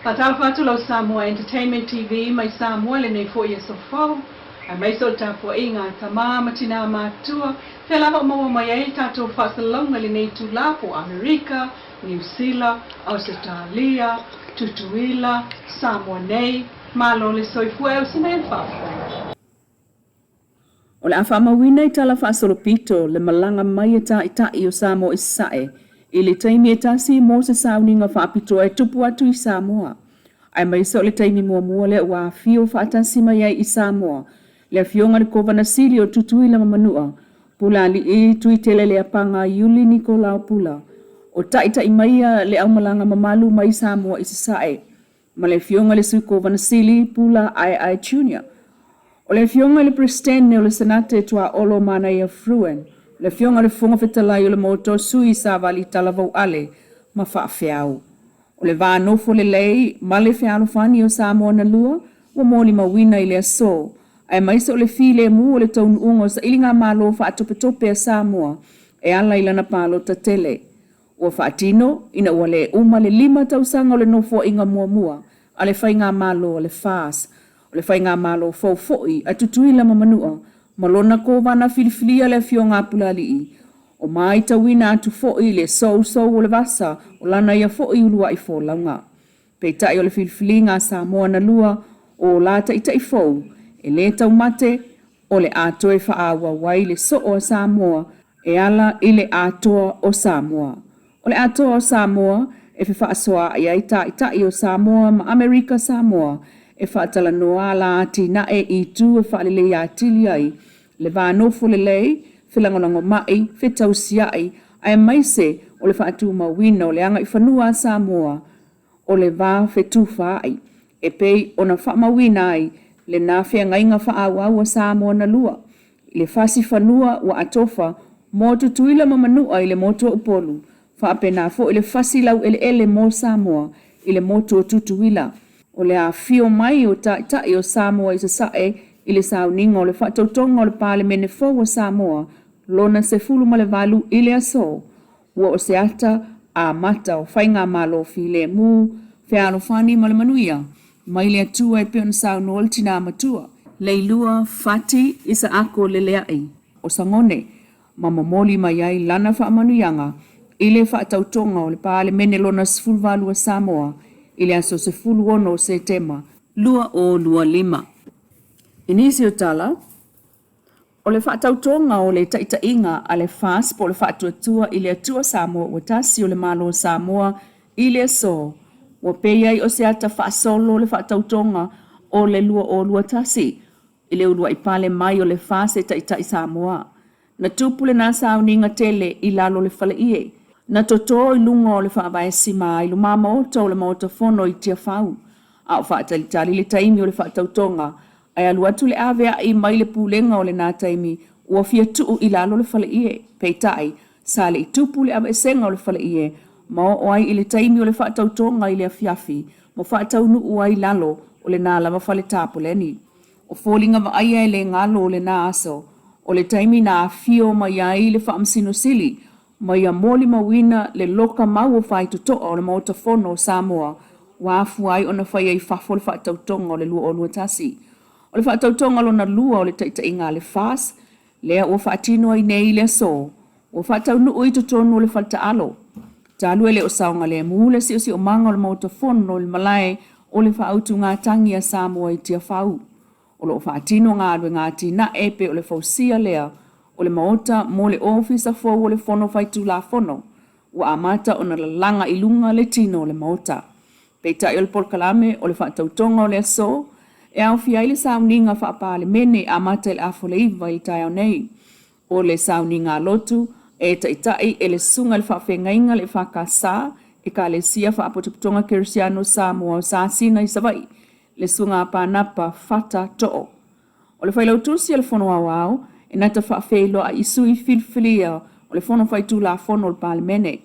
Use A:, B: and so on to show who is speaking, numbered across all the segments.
A: Faatalofa atu lau Samoa Entertainment TV mai Samoa i lenei foi aso fou, aemaise o le tapuaiga a tama ma tinā matutua, fea lava o maua mai ai le tatou faasalalauga i lenei itula po o Amerika, Niu Sila, Ausetalia, Tutuila, Samoa nei, malo le soifua e usi mai le faafofoga.
B: O le a faamauina i tala faasolopito le malaga mai a Taitai o Samoa i Sasae i le taimi e tasi mo se sauniga faapitoa e tupu atu i Samoa, aemaise o le taimi muamua lea ua afio faatasi mai ai i Samoa le Afioga i le Kovana Sili o Tutuila ma Manua, Pulaalii Tuiteleleapaga Iuli Nikolao Pula, o taitai maia le aumalaga mamalu mai Samoa i Sasae ma le Afioga i le Sui Kovana Sili Pula Aeae Junior. O le Afioga i le Peresetene o le Senate Tuaolo Manaia Fruin, o le Afioga i le Fofoga Fetalai o le Maota o Sui Savali Talavou Ale ma Faafeau. O le va nofo lelei ma le fealofani o Samoa na lua ua molimauina i le aso, aemaise o le filemu o le taunuuga o sailigamalo faatopetope a Samoa e ala i lana palota tele. Ua faatino ina ua le uma le 5 tausaga o le nofoaiga muamua a le Faigamalo a le FAS, o le Faigamalo fou foi a Tutuila ma Manua ma lona Kovana filifilia le Afioga a Pulaalii, o maitauina atu foi le sousou o le vasa o lana ia foi uluai folauga. Peitai o le filifiliga a Samoa na lua, o la taitai fou, e le taumate, o le a toe faaauau ai le soo a Samoa e ala i le Atoa o Samoa. O le Atoa o Samoa e fefaasoaai ai Taitai o Samoa ma Amerika Samoa e faatalanoa ala atinae i itu e faalelei atili ai le va nofo lelei, felagolagomai, fetausiai, aemaise o le faatumauina o le agaifanua a Samoa o le va fetufaai e pei ona faamauina ai lena feagaiga faaauau a Samoa na lua i le fasi fanua ua atofa mo Tutuila ma Manua i le motu o Upolu, faapena foi le fasi laueleele mo Samoa i le motu o Tutuila. O le afio mai o Taitai o Samoa i Sasae i le sauniga o le faatautoga o le Palemene fou a Samoa lona 18 i le aso, ua o se ata amata o faigamalo filemu, fealofani ma le manuia mai le Atua e pei ona saunoa le tina matua, Leilua Fati Isaako Lelea'i o Sagone ma momoli mai ai lana faamanuiaga i le faatautoga o le Palemene lona 18 a Samoa i le aso 16 o Setema 2025. I nisi o tala, O le faatautoga o le taitaiga a le FAST po o le Faatuatua i le Atua Samoa Ua Tasi o le Malo o Samoa i le aso, ua pei ai o se ata faasolo le faatautoga o le 2021 i le uluai pale mai o le FAST e taitai Samoa. Na tupu lena sauniga tele i lalo o le faleie. Na toto i luga o le faavae sima i lumamaota o le Maota Fono i Tiafau, a o faatalitali le taimi o le faatautoga Ae alu atu le avea'i mai le pulega o lena taimi ua fia tuu i lalo le faleie. Peitai, sa le i tupu le aveesega o le faleie ma oo ai i le taimi o le faatautoga i le afiafi ma faataunuu ai lalo o lena lava fale tapoleni. O foliga vaaia e le galo o lena aso, o le taimi na afio mai ai le Faamasino Sili ma ia molimauina le loka mau o faitotoa o le Maota Fono o Samoa ua afua ai ona faia i fafo le faatautoga o le 2021. O le faatautoga lona lua o le taitaiga a le FAS, lea ua faatino ai nei i le aso, ua faataunuu i totonu o le faletaalo. Talu e le o saogalemu le siosiomaga o le Maota Fono i le malae o le faautugatagi a Samoa i Tiafau. O lo o faatino galuega atinae pei o le fausia lea o le Maota mo le Ofisa fou o le Fono Faitulafono, ua amata ona lalaga i luga le tino o le Maota. Peitai o le polokalame o le faatautoga o le aso e aofia ai le sauniga faa-Palemene amata i le 8:30 i le taeao nei. O le sauniga a lotu e taitai e le Susuga i le Faafeagaiga le EFKS, Ekalesia Faapotopotoga Kerisiano o Samoa o Sasina i Savaii, le Susuga a Panapa Fata Too. O le Failautusi a le Fono Aoao e nata faafeiloai i sui filifilia o le Fono Faitulafono o le Palemene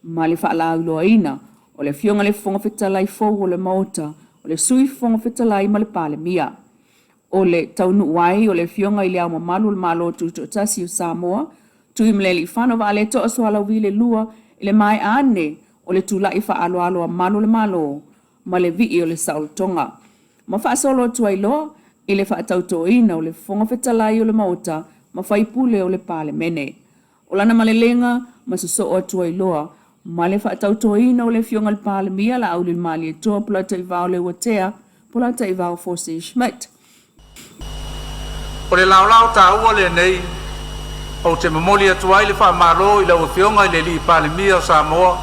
B: ma le faalauiloaina o le Afioga i le Fofoga Fetalai fou o le Maota, o le Sui Fofoga Fetalai ma le Palemia. O le taunuu ai o le Afioga i Le Ao Mamalu o le Malo Tutoatasi o Samoa, Tuimalealiifano Vaaletoa Sualauvi le Lua i le maea ane o le tulai faaaloalo a Malu o le Malo. ma le vii o le saolotoga. Ma faasolo atu ai loa i le faatautoina o le Fofoga Fetalai o le Maota ma faipule o le Palemene. O lana malelega ma sosoo atu ai loa ma le faatautoina o le Afioga i le Palemia Laaulialemalietoa Polataivao Leuatea Polataivao Fosi Schmidt.
C: O le laolao taua lenei ou te momoli atu ai le faamalo i lau Afioga i le Alii Palemia o Samoa,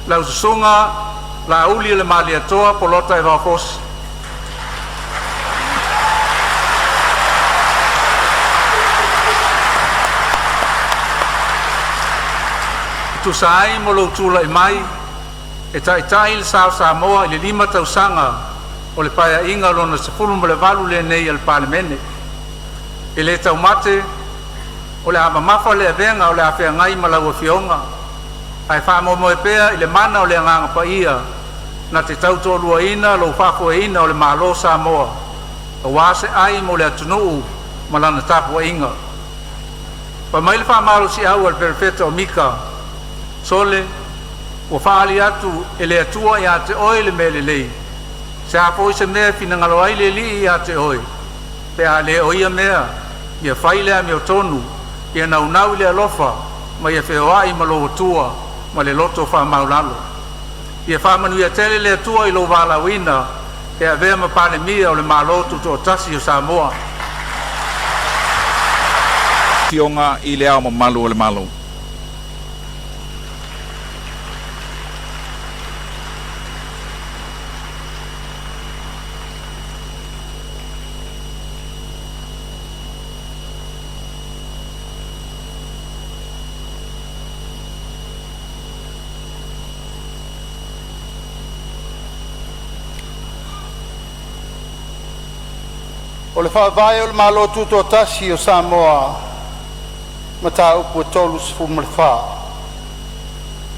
C: lau Susuga Laaulialemalietoa Polataivao Fosi. E tusa ai mo lou tulai mai e taitai le sa o Samoa i le 5 tausaga o le Paeaiga lona 18 lenei a le Palemene. E le taumate o le a mamafa le avega o le a feagai ma lau Afioga, ae faamoemoe pea i le mana o le Agaga Paia na te tautoaluaina lou faafoeina o le Malo o Samoa, aua se ai mo le atunuu ma lana tapuaiga. Fai mai le faamalosiau a le Perofeta o Mika, “Sole, ua faaali atu e le Atua ia te oe le mea lelei. Se a foi se mea e finagalo ai le Alii ia te oe, pe a le o ia mea, ia fai le amiotonu, ia naunau i le alofa, ma ia feoai ma lou Atua ma le loto faamaualalo. Ia faamanuia tele le Atua i lou valaauina e avea ma Palemia o le Malo Tutoatasi o Samoa.”
D: Afioga i le Ao Mamalu o le Malo.
E: O le Faavae o le Malo Tutoatasi o Samoa, Mataupu e 34,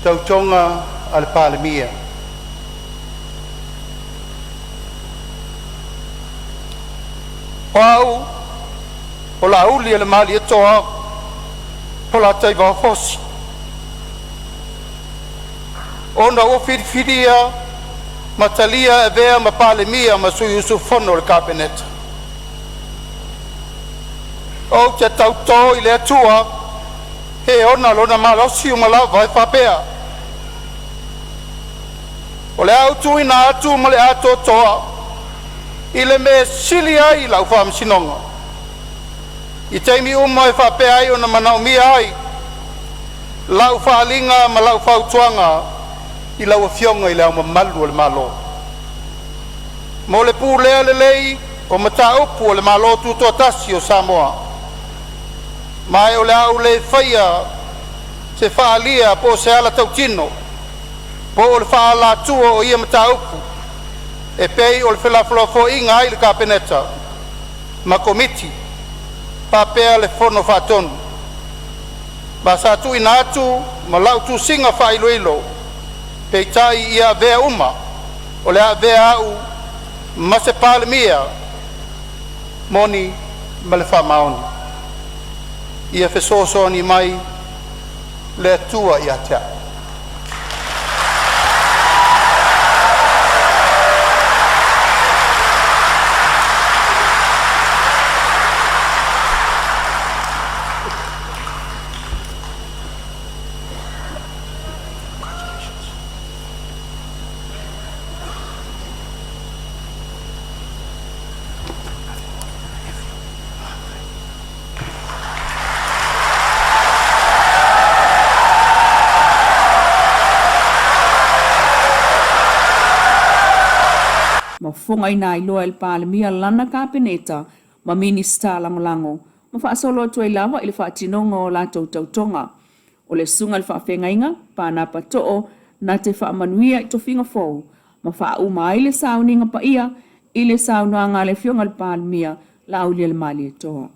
E: Tautoga a le Palemia. O Au, o Laaulialemalietoa Polataivao Fosi, ona ua filifilia ma talia e avea ma Palemia ma Sui Usufono o le Kapeneta, ou te tauto i le Atua e ona lona malosi uma lava e faapea, o le a ou tuuina atu ma le atoatoa i le mea e sili ai lau faamasinoga i taimi uma e faapea ai ona manaomia ai lau faaaliga ma lau fautuaga i lau Afioga i Le Ao Mamalu o le Malo, mo le pulea lelei o mataupu a le Malo Tutoatasi o Samoa. Ma e o le a ou le faia se faaalia po o se ala tautino po o le faaalatua o ia mataupu e pei o felafolafoaiga ai le Kapeneta ma Komiti faapea le Fono Faatonu. Ma sa tuuina atu ma lau tusiga faailoilo, peitai ia avea uma o le a avea au ma se Palemia moni ma le faamaoni. Ia fesoasoani mai le Atua ia te a'u.
B: Ma fofogaina ai loa e le Palemia lana Kapeneta ma Minisita Lagolago ma faasolo atu ai lava i le faatinoga o latou tautoga. O le Susuga i le Faafeagaiga, Panapa Too, na te faamanuia i tofiga fou ma faauma ai le sauniga paia i le saunoaga a le Afioga i le Palemia Laaulialemalietoa.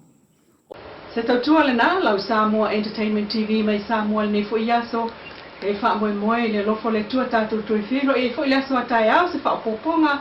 A: Se tautua lena lau Samoa Entertainment TV mai Samoa i lenei foi aso. E faamoemoe i le alofa o le Atua tatou toe feiloai ai foi i le aso a taeao se faaopoopoga.